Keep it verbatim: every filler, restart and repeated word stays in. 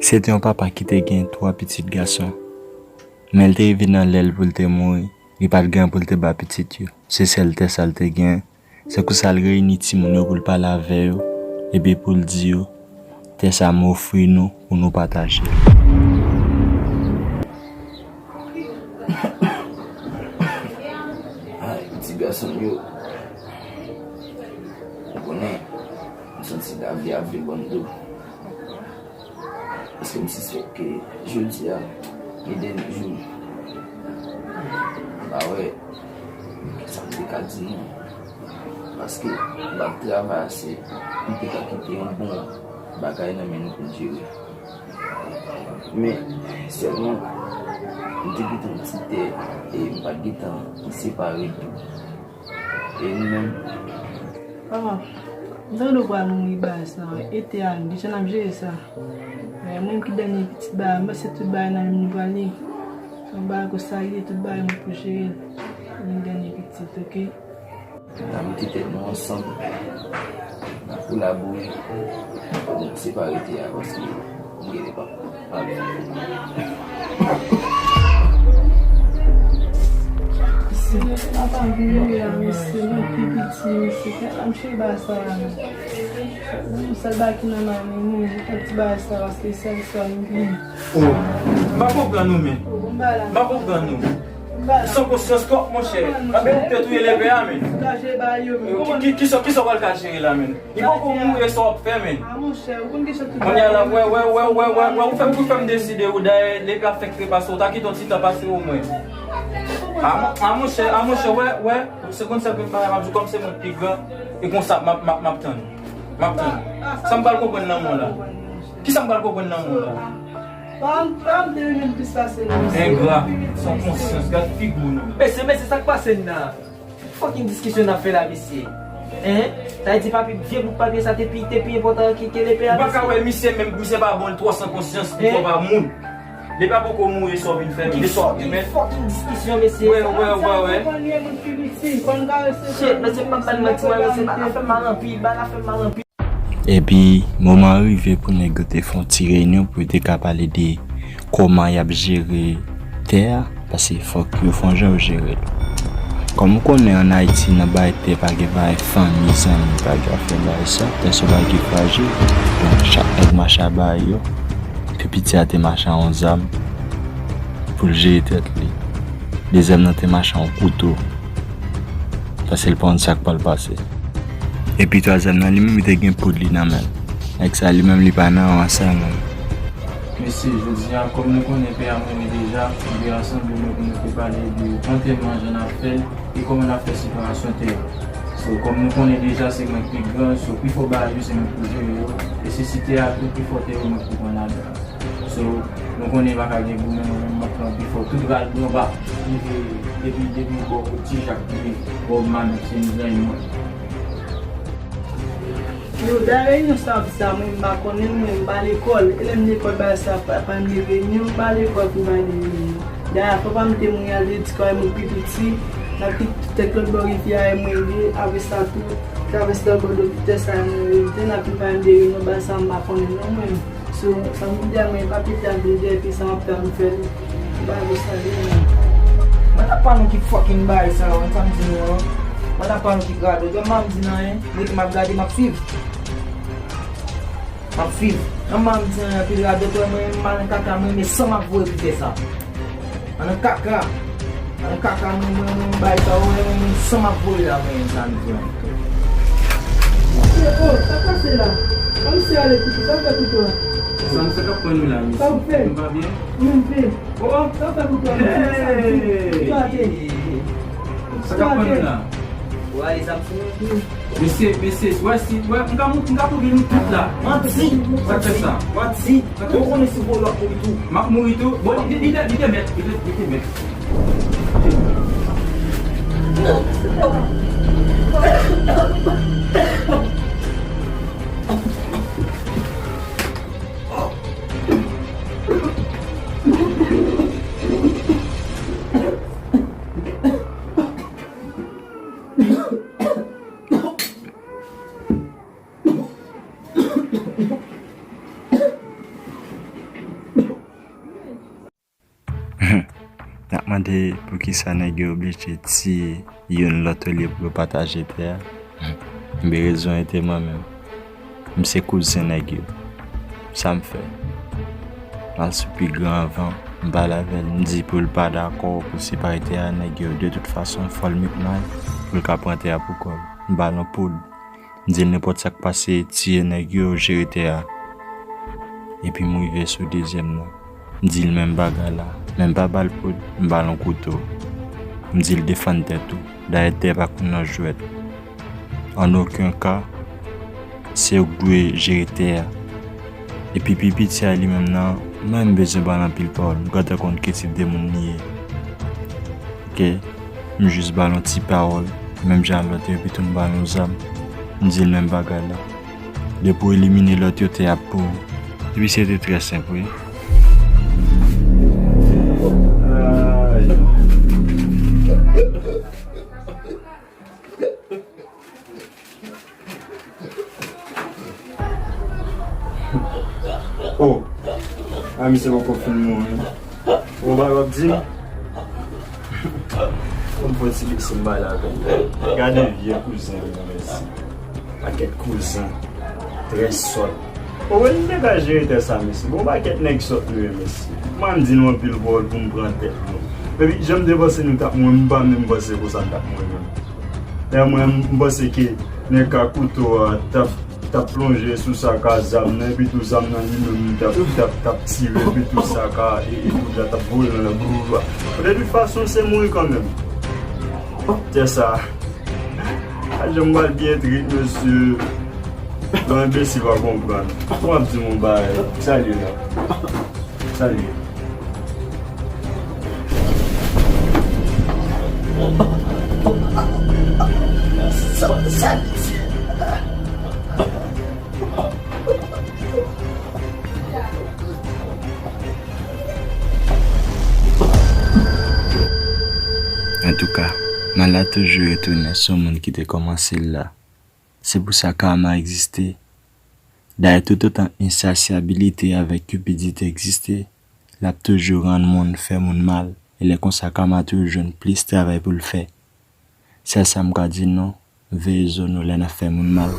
Se te yon papa ki te gen twa pitit gason. Men l te rive nan lè l pou l te mouri, li pa t gen pou l te ba pitit yo. Se sèl tè sa l te gen. Se konsa l reyini timoun yo pou l pale avè yo, epi pou l di yo, tè sa m ofri nou pou nou pataje l. Ay, ti gason m yo. Ou konnen, m santi lavi ap vin ban m do. Paske m sispèk ke jodi a, gen dènye jou. M pa wè kisa m te ka di nou. Paske m ap travay ase, m te ka kite yon bon bagay nan men nou pou n jere. Men, sèlman, m te kite yon ti tè, e m pa t gentan separe l tou. E nou menm? Papa, m tande w pral mouri bagay sa, wi. E tè a, kijan n ap jere sa? E mwen menm ki dènye pitit bagay, m panse tout bagay nan men m li prale. Yon bagay konsa li ye, tout bagay mwen pou jere l. Mwen dènye pitit, oke? N a mete tèt nou ansanm, n a kolabore pou nou separe tè a, paske m genlè p ap, p ap viv. Mesye, papa vini la, mesye, mwen pi piti, mesye, kè la m cheri bagay sa la, men. Yon sèl bagay ki nan men mwen, mwen, yon ti bagay sa, paske sèl sa m gen. Oh, m pa konprann ou, men. M pa konprann ou. San konsyans twòp, monchè. Anben ou te touye lepè a, men. Ki, ki, kisa, kisa w pral ka jere la, men? Li poko mouri, sa w ap fè, men? Kounye a la, wè, wè, ou fè m, ou fè m deside, ou dayè, lepè a fèk trepase, ou ta kite yon ti tan pase omwen. A, mon, a, monchè, a, monchè, wè, wè, se konn sa ke m pa, m ap di kòm se mwen k pi gran, e konsa, m ap, m ap, m ap tann. M ap tann. Sa m pral konprann nan men w la? Kisa m pral konprann nan men w la? Pa, pa m te renmen plis pase nou, mesye. Engra, san konsyans, gad figi w non. Mesye, mesye, sa k pase n nan? Fucking diskisyon n ap fè la, mesye. Hein? Sa vle di papi, vye bout papye sa te pi, te pi enpòtan ke, ke lepè a, mesye. Ou pa ka wè misye menm, misye pa bon, li twò san konsyans, li twò pa moun. Lepè a poko mouri, sa w vin fè, mesye. Fucking, fucking diskisyon, mesye. Wè, wè, wè, wè. Shit, mesye, m pa bay manti, wè, mesye, bagay la fè m mal anpil, bagay la fè m mal anpil. Epi, moman an rive pou nèg yo te fè yon ti reyinyon pou yo te ka pale de kòman y ap jere tè a, paske fòk yo fè yon jan yo jere l. Kòm ou konnen, ann Ayiti, nan bagay tè, pa gen bagay fanmi, zanmi, pa gen afè bagay sa, tè se yon bagay ki frajil. Donk, chak nèg mache a bagay yo. Pi piti a te mache a yon zam pou l jere tèt li. Dezyèm nan te mache a yon kouto. Paske l pa konn sa k pral pase. Epi twazyèm nan, li menm, li te gen poud li nan men l. Nèg sa, li menm, li pa nan rans sa menm. Mesye, jodi a, kòm nou konnen pè a mouri deja, nou te rasanble nou pou nou te pale de antèman, jan n ap fè l, e kòman n ap fè separasyon tè a. So, kòm nou konnen deja, se mwen k pi gran, so, pifò bagay yo, se mwen k pou jere yo, e se si tè a tou, pifò tè yo, mwen k pou pran ladan. So, nou konnen pa ka gen goumen, mwen menm m ap pran pifò tout rad mwen anba, rive depi, depi bò kot Ti Jak, rive bò Manòk, se yon zanmi mwen. Yo, dayè reyinyon sa ap di sa, mwen m pa konnen l, mwen m pa lekòl. E lè m lekòl bagay sa pa, pa gen reyinyon, m pa lekòl pou bay de reyinyon. Dayè papa m te mouri, al te di kòm mwen pi piti, n ap kite tèt lòt bò rivyè a, e mwen li, apre sa tou, travèse lòt bò de tè sa, e mwen li, te n ap vin bay de reyinyon, bagay sa m pa konnen non mwen. So, sa m vin di a mwen, pa pete a vin di epi sa m ap fè, m fè li. M pa vle sa li menm. Mwen ta pa nou ki fucking bay sa, wè sa m di nou an. Mwen ta pa nou ki gado. Gade m pa m di nan, hein. Rete m ap gade, m ap swiv. M ap swiv. Nan m pa m di nan, anpil radòt, wè mwen, m al nan kaka, mwen, men san m ap voye pou fè sa. An nan kaka. An nan kaka, mwen, mwen, mwen, bay sa, wè, mwen, mwen, san m ap voye la, mwen, sa m di an. Oh, sa k pase la? Kòmsi ale koutou, sa w fè koutou a? Sa m, sa k ap pran nou la, mesye? Sa w fè? Nou pa byen? Mwen byen. Oh! Sa w fè koutou a? Hey! Koutou atè. Sa k ap pran nou la? Ou ale zam sou mwen? Mesye, mesye, wè si, wè, m ka mou-, m ka kouvri nou tout la. Manti! Sa k fè sa? Manti! Ou konnen si w vòlò w ap mouri tou. M ap mouri tou? Bon, li, li, li te, li te mèt, li te, li te mèt. Mande poukisa nèg yo oblije tiye youn lòt olye pou yo pataje tè a. Enben, rezon an te mwen menm. M se kouzen nèg yo. Sa m fè? M al sou pi gran anvan, m pale avè l, m di pou l pa dakò pou separe tè a nèg yo. De tout fason, fò l met may pou l ka pran tè a pou kò l. M ba l yon poud. M di l nenpòt sa k pase, tiye nèg yo, jere tè a. Epi m rive sou dezyèm nan. M di l menm bagay la, men m pa ba l poud, m ba l yon kouto. M di l defann tèt ou, dayè tè pa konn nan jwèt. An okenn ka, se ou k dwe jere tè a. Epi pi piti a li menm nan, mwen m bezwen ba l anpil pawòl, m gentan konn ki tip de moun li ye. Oke, m jis ba l yon ti pawòl, menm jan lòt yo, epi tou m ba l yon zam. M di l menm bagay la. Depi w elimine lòt yo, tè a ap pou ou. Epi se te trè senp, wi. Oh, a misye poko fin mouri. Ou pa w ap di m? Ou m fò ti bese m pale avè l. Gade vye kouzen yo, mesye. Pakèt kouzen. Trè sòt. Ou wè, li te ka jere tè sa, mesye. Bon, pakèt nèg sòt nou ye, mesye. Kòman m di nou anpil pawòl pou m pran tèt nou? Epi, jan m te panse nou t ap mouri, m pa menm panse konsa n t ap mouri menm. Lè mwen, m panse ke nèg ka kouto a t ap t ap plonje sou sak a zam nan, epi tou zam nan li menm t ap, t ap, t ap tire, epi tou sak a, e, e poud la t ap vole nan bouba. De tout fason, se mouri kanmenm. Tè sa, a jan m pral byen trik, mesye. Yon enbesil pa konprann. Ou ap di m yon bagay. Sa l ye la? Sa l ye? Antouka, mal la toujou retounen sou moun ki te kòmanse l la. Se pou sa karma egziste. Dayè, toutotan ensasyabilite avèk kipidite egziste, l ap toujou rann moun, fè moun mal, e lè konsa karma toujou jwenn plis travay pou l fè. Sèl sa m ka di nou, veye zo nou lè n ap fè moun mal.